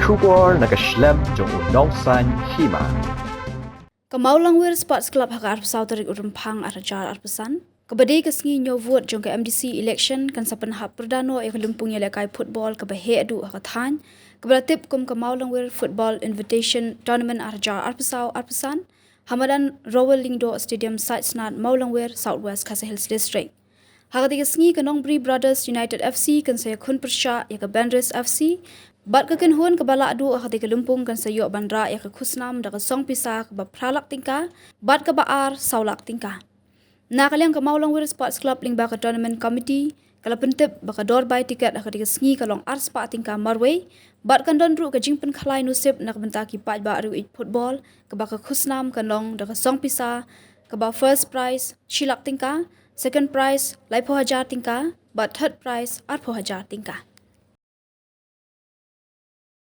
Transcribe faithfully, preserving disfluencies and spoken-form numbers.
Khubor na ka shlem jong u nongsan hima. Ka Mawlangwir Sports Club ha ka arphew saw tarik u Rymphang arhajar arphew san, kaba dei ka sngi ñiew vote jong ka M D C election, kan sa pynhap pyrda noh ïa ka lympung ïalehkai football kaba heh duh ha ka thaiñ, kaba la tip kum ka Mawlangwir Football Invitation Tournament arhajar arphew saw arphew san, ha madan Rowell Lyngdoh Stadium, Saitsnad, Mawlangwir, South West Khasi Hills District. Ha katei ka sngi ka Nongbri Brothers United F C kan sa ïakhun pyrshah ïa ka Banris F C, bad ka kynhun kaba lah duh ha katei ka lympung kan sa ïoh ban rah ïa ka khusnam da ka song pisa kaba phra lak tyngka, bad kaba ar saw lak tyngka. Na ka liang ka Mawlangwir Sports Club lyngba ka Tournament Committee ka la pyntip ba ka dor bai tiket ha katei ka sngi ka long ar spah tyngka marwei, bad kan don ruh ka jingpynkhlaiñ nusip na ka bynta ki paidbah riew ïeit football, kaba ka khusnam kan long da ka song pisa kaba first prize shi lak tyngka, second prize laiphew hajar tyngka, bad third prize arphew hajar tyngka.